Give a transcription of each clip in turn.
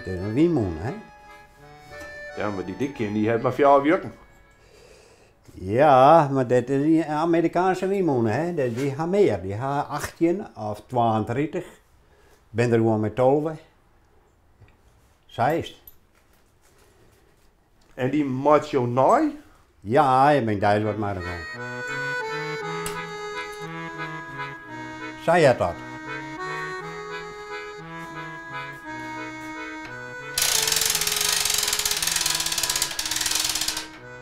Dit is in wynmûne, hè? Ja, mar dy dyk kin, dy hat mar fjouwer wjukken. Ja, mar dit is in Amerikaanske wynmûne, hè? Dy ha mear. Dy ha 18 of 32. Bin der gewoan mei 12. Sa is it. En dy meitsje jo nei? Ja, ik bin deis wat mei de gong. Sa heart dat.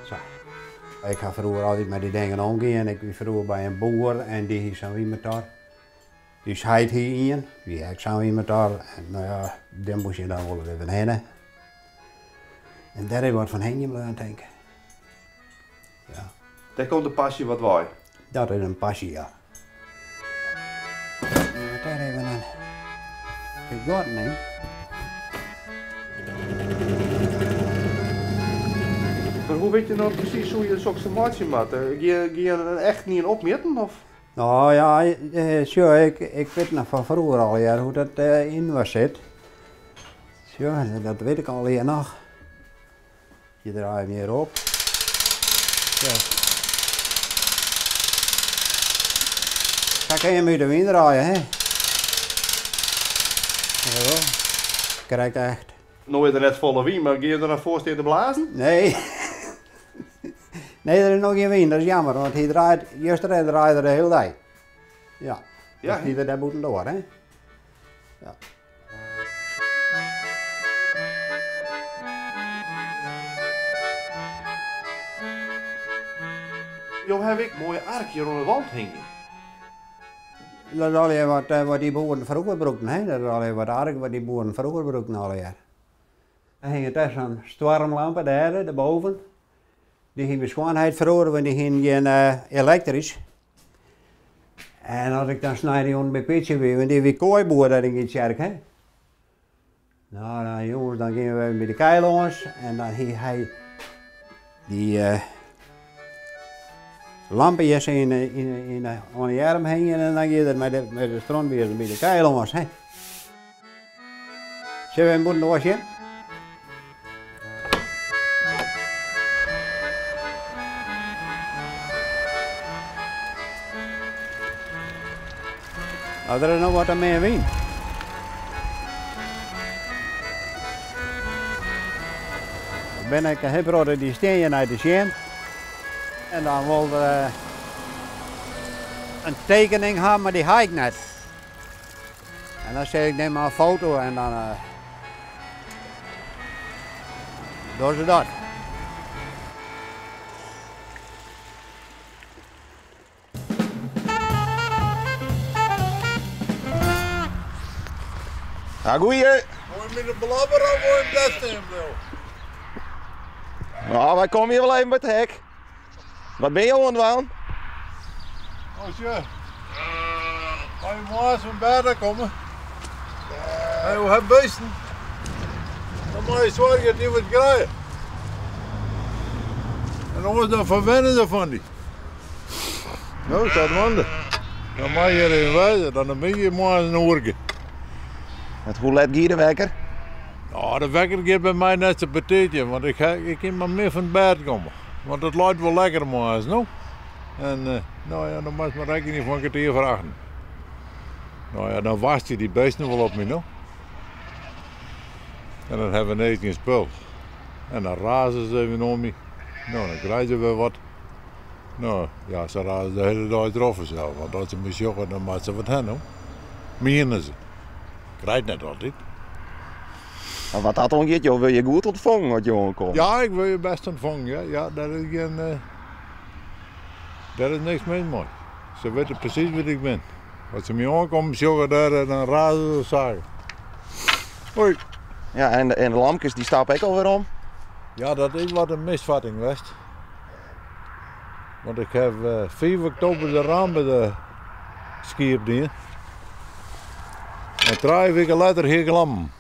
Sa. Ik ha froeger altyd mei dy dingen omgien. Ik wie froeger by in boer en dy hie sa'n wynmotor. Us heit hie ien, dy hie ek sa'n wynmotor. En no ja, dêr moast je dan wolris even hinne. En dêr is wat fan hingjen bleaun, tink ik. Ja. Dêr komt de passy wat wei? Dat is in passy, ja. Dêr even in gat yn. Mar hoe witte je no presys hoe je soks meitsje moatte? Gean je in echten ien opmjitten? Of? No ja, sjoch, ik wit noch fan froeger allegear hoe't dat yninoar sit. Sjoch, dat wit ik allegear noch. Je draaie him hjir op. Sa. Sa kin je him út de wyn draaie, hè. Zo. Krekt echt. No is der net folle wyn, mar gean je der dan foar stean te blazen? Nee. Nee, der is noch gjin wyn, dat is jammer, want hy draait, juster draaide er de hiele dei. Ja, ja. Stie er dêr bûtendoar, hè. Ja. Jo hawwe ek moaie ark hjir oan de wand hingjen. Dat is allegear wat, eh, wat dy boeren froeger brûkten, hè. Dat is allegear wat ark wat dy boeren froeger brûkten allegear. Der hinget dêr sa'n stoarmlampe dêr, derboven. Dy hie myn skoanheit froeger, want dy hienen gjin elektrysk. En as ik dan sneintejûn by Pietsje wie, want dy wie koaiboer dêr yn Gytsjerk, hè. No, dan jûns dan giene we even by de kij lâns en dan hie hy dy lampjes yn, yn, yn, oan de earm hingjen en dan gie er mei de, mei de strontbiezem by de kij lâns, hè. Sille we even bûtendoar sjen? No, der is noch wat mear wyn. Der binne ek in hiel protte dy stean hjir nei te sjen. En dan wol der in tekening ha, mar dy ha ik net. En dan sis ik nim mar in foto en dan dogge se dat. Ja, goeie. Wol je met de blabber of wol je dêr stean bliuwe? Nou, wy komme hjir wol even by it hek. Wat binne jo oan it dwaan? Oh, sjoch. As je moarns fan bêd komme en jo hawwe bisten, dan moatte je soargje dat dy wat krije. En oars dan ferwenne se fan dy. No, sadwaande. Dan moat je hjir even wêze, dan bin je moarns in oerke. Want hoe let gie de wekker? No, de wekker giet by my net sa betiid, want ik, ik kin mar min fan bêd komme. Want it leit wol lekker moarns, no. En no ja, dan moatst mar rekkenje fan kertier foar achten. No ja, dan wachtsje dy beesten wol op my, no. En dan hawwe we ineens gjin spul. En dan raze se even om my. No, dan krije se wer wat. No, ja, se raze de hiele dei troch fansels. Want as se my sjogge, dan moatte se wat ha, no. Miene se. Krijt net altyd. Mar wat dat oangiet, jo wurde hjir goed ûntfongen as jo oankomme. Ja, ik wurd hjir bêst ûntfongen, ja. Ja, dêr is gjin, dêr is niks mis mei. Se witte presys wa't ik bin. As se my oankommen sjogge dêr, dan raze se saken. Hoi. Ja, en de, en de lamkes dy stappe ek alwer om? Ja, dat is wat in misvatting west. Want ik haw 5 oktober de ram by de skiep dien. En trije wiken letter hie ik lammen.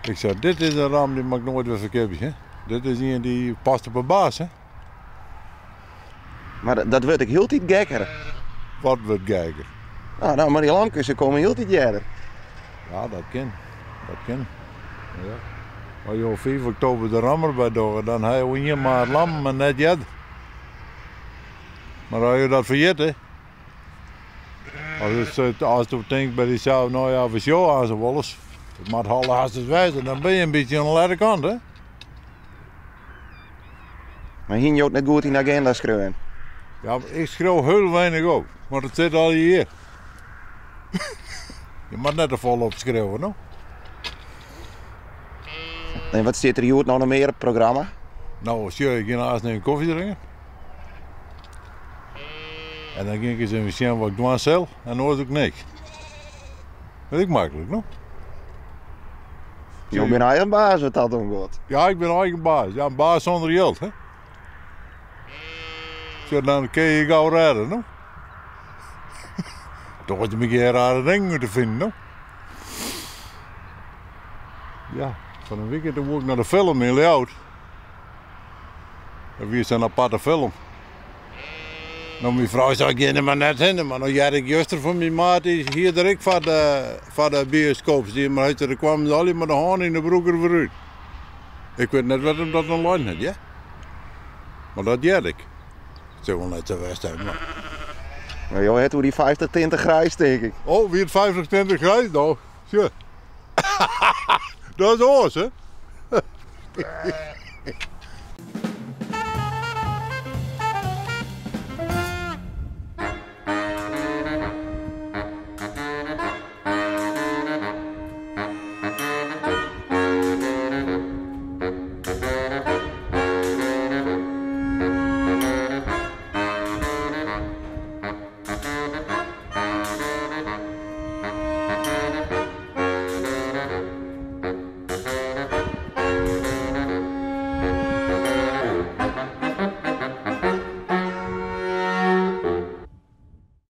Ik sei, dit is in ram dy moat ik noait wer ferkeapje. Dit is ien dy past op 'e baas. Hè? Mar dat wurdt ek hieltyd gekker. Wat wurdt gekker? Nou, nou, mar dy lamkes se komme hieltyd earder. Ja, dat kin. Dat kin. Ja. As jo 5 oktober de rammer by dogge, dan ha jo ien maart lammen en net earder. Mar as jo dat ferjitte, as it, as do tinkt by dysels, no ja, we sjogge aanst wolris, it moat alle harsens wêze, dan bin je in bytsje oan de lette kant, hè? Mar hiene jo it net goed yn de aginda skreaun? Ja, ik skriuw hiel weinich op, want it sit al hjir. Je moat net te folle opskriuwe, no. En wat stiet der hjoed no noch mear op it programma? No, sjoch, ik gean aanst even kofje drinken. En dan gean ik ris even sjen wat ik dwaan sil en oars ek niks. Dat is ek maklik, no? Jo binne eigen baas wat dat oangiet. Ja, ik bin eigen baas. Ja, in baas sûnder jild, hè. Sjoch, dan kin je je gau rêde, no. Toch is der gjin rare dingen te finen, no. Ja, fan in wike toen woe ik nei de film yn Ljouwert. Dat wie sa'n aparte film. No, myn frou sei, gean der mar net hinne. Mar no hearde ik juster fan myn maat, dy hie der ek foar de, foar de bioskoop stien. Mar hy sei, der kwamen se allegear mei de hân yn de broek der wer út. Ik wit net wêr't him dat oan lein hat, hear. Mar dat hearde ik. It sil wol net sa west hawwe, mar. No, jo het oer dy 50 tinten grijs, tink ik. Oh, wie it 50 tinten grijs? No, sjoch. Dat is oars, hè?